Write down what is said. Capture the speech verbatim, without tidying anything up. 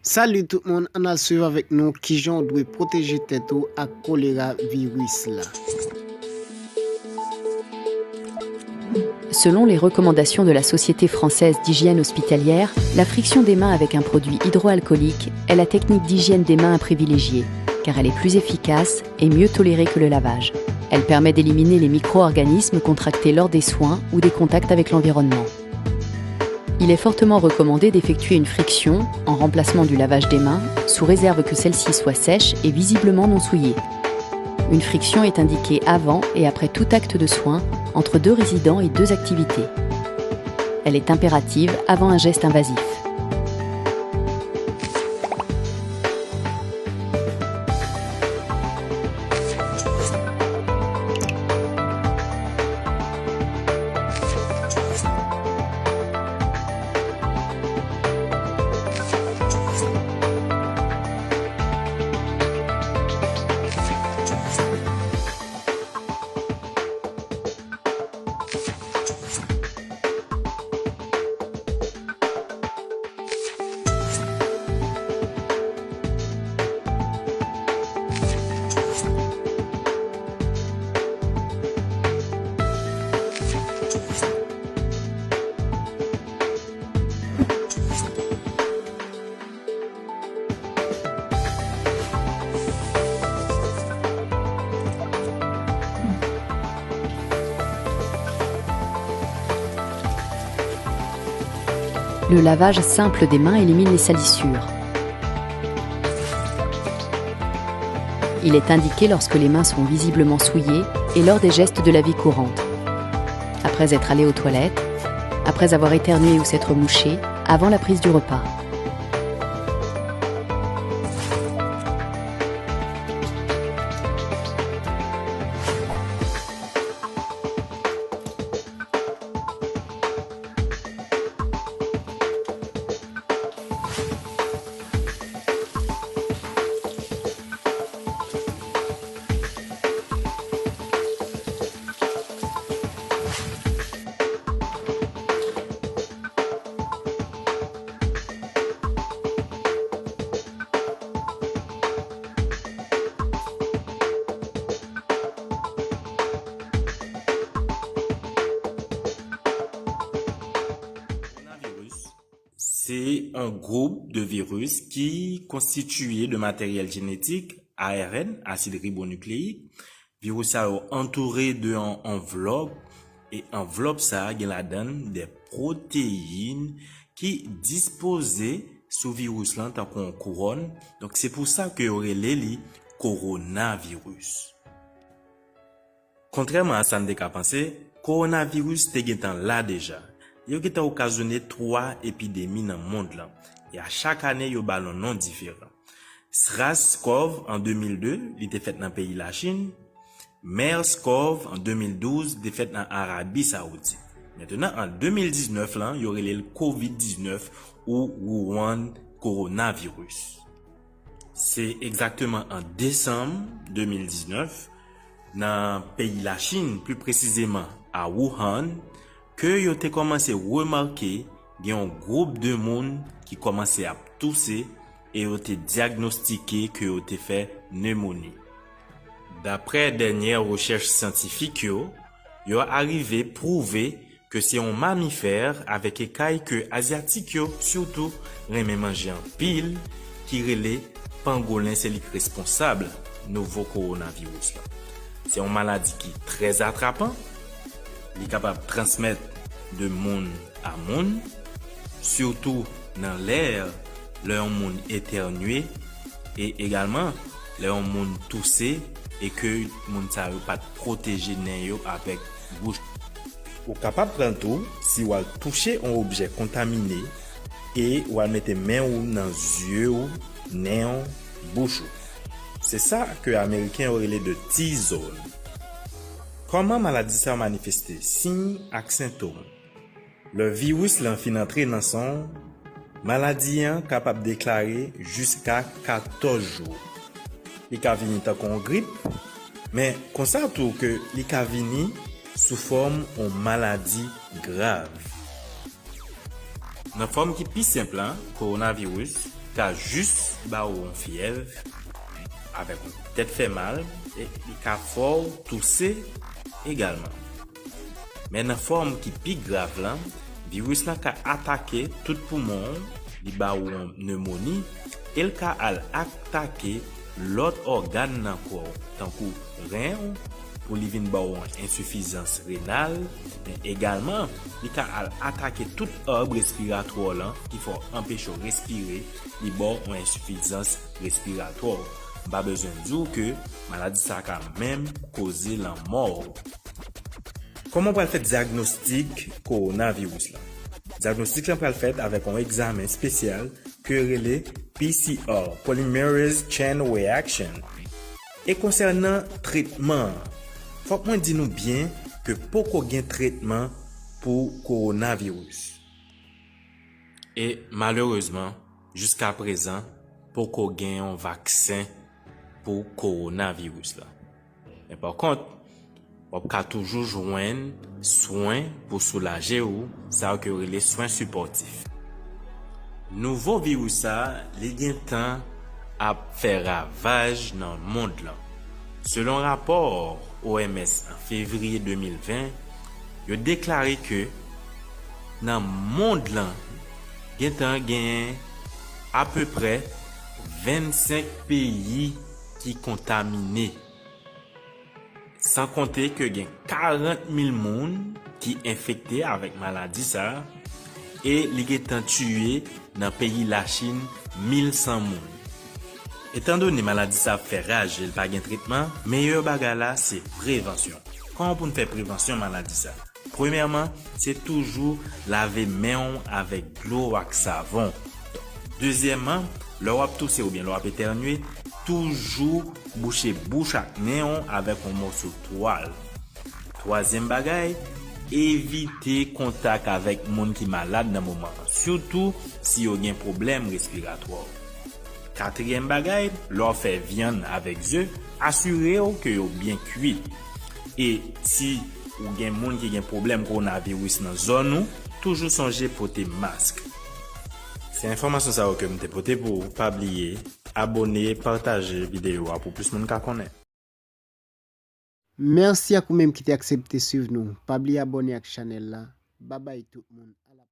Salut tout moun, ann al swiv avèk nou kijan w dwe pwoteje tèt ou ak kolera viris la. Selon les recommandations de la Société française d'hygiène hospitalière, la friction des mains avec un produit hydroalcoolique est la technique d'hygiène des mains à privilégier, car elle est plus efficace et mieux tolérée que le lavage. Elle permet d'éliminer les micro-organismes contractés lors des soins ou des contacts avec l'environnement. Il est fortement recommandé d'effectuer une friction en remplacement du lavage des mains, sous réserve que celle-ci soit sèche et visiblement non souillée. Une friction est indiquée avant et après tout acte de soin, entre deux résidents et deux activités. Elle est impérative avant un geste invasif. Le lavage simple des mains élimine les salissures. Il est indiqué lorsque les mains sont visiblement souillées et lors des gestes de la vie courante. Après être allé aux toilettes, après avoir éternué ou s'être mouché, avant la prise du repas. Kowonaviris se yon gwoup de viris ki konstitiye de materyèl jenetik, A R N, asid ribonukleyik. Viris sa yo antoure de yon anvlòp, e anvlòp sa a gen ladan l de pwoteyin ki dispoze sou viris lan tankou yon kouwòn. Donk, se pou sa ke yo rele li kowonaviris. Kontrèman a sa n te ka panse, kowonaviris te gentan la deja. Yo gentan okazyone twa epidemi nan mond lan, e a chak ane yo ba l yon non diferan. SRAS-CoV an de mil de, li te fèt nan peyi Lachin. MERS-CoV an de mil douz, li te fèt nan Arabi Sawoudit. Mentnan, an de mil diznèf lan, yo rele l kovid diznèf ou Wuhan kowonaviris. Se egzakteman an desanm de mil diznèf, nan peyi Lachin, pli presizeman a Wuhan, ke yo te kòmanse remake gen yon gwoup de moun ki kòmanse ap touse e yo te dyagnostike ke yo te fè nemoni. Daprè dènyè rechèch syantifik yo, yo arive pwouve ke se yon mamifè avèk ekay ke Azyatik yo sitou renmen manje anpil, ki rele pangolen, se li k responsab nouvo kowonaviris la. Se yon maladi ki trè atrapan, li kapab transmèt de moun a moun, sitou nan lè, lè yon moun etènye, e egalman lè yon moun touse e ke moun sa yo pa t pwoteje nen yo avèk bouch. Ou kapab pran l tou si w al touche yon objè kontamine e w al mete men w nan zye w, nen w, bouch ou. Se sa ke Ameriken yo rele de T-zone. Kòman maladi sa yo manifeste? Siy ak sentòm. Lè viris lan fin antre nan san w, maladi an kapab deklare jiska katòz jou. Li ka vini tankou yon grip, men konsa tou ke li ka vini sou fòm yon maladi grav. Nan fòm ki pi senp lan, kowonaviris, ka jis ba w yon fyèv avèk yon tèt fè mal, e li ka fè w touse egalman. Men nan fòm ki pi grav lan, viris lan ka atake tout poumon w, li ba w yon nemoni, e l ka al atake lòt ògàn nan kò w, tankou ren w, pou li vin ba w yon ensifizans renal, men egalman, li ka al atake tout arbre respiratwè w lan ki fè w anpeche w respire, li ba w yon ensifizans respiratwè. M pa bezwen di w ke maladi sa ka menm koze lanmò w. Kòman w pral fè dyagnostik kowonaviris lan? Dyagnostik lan pral fèt avèk yon egzamen espesyal ke yo rele P C R, Polymerase Chain Reaction. E konsènan tretman an, fòk mwen di nou byen ke poko gen tretman pou kowonaviris. E malerezman, jiskaprezan, poko gen yon vaksen pou kowonaviris la. Men pa kont, w ap ka toujou jwenn swen pou soulaje w, sa yo ke yo rele swen sipòtif. Nouvo viris sa, li gentan ap fè ravaj nan mond lan. Selon rapò O M S an fevriye de mil ven, yo deklare ke nan mond lan, gentan genyen apeprè vennsenk peyi ki kontamine. San konte ke gen karant mil moun ki enfekte avèk maladi sa a, e li gentan tiye nan peyi Lachin mil san moun. Etandone maladi sa ap fè raj e l pa gen tretman, meyè bagay la se prevansyon. Kòman pou n fè prevansyon maladi sa? Premyèman, se toujou lave men w avèk dlo ak savon. Dezyèmman, lè w ap touse oubyen lè w ap etènye, toujou bouche bouch ak nen w avèk yon mòso twal. Twazyèm bagay, evite kontak avèk moun ki malad nan moman an, sitou si yo gen pwoblèm respiratwa. Katriyèm bagay, lè w ap fè vyann avèk ze, asire w ke yo byen kuit. E si ou gen moun ki gen pwoblèm kowonaviris nan zòn ou, toujou sonje pote mask. Se enfòmasyon sa yo ke m te pote pou ou. Pa bliye abòne, pataje videyo a pou plis moun ka konnen. Mèsi ak ou menm ki te aksepte swiv nou. Pa bliye abòne ak chanèl la. Babay tout moun. A la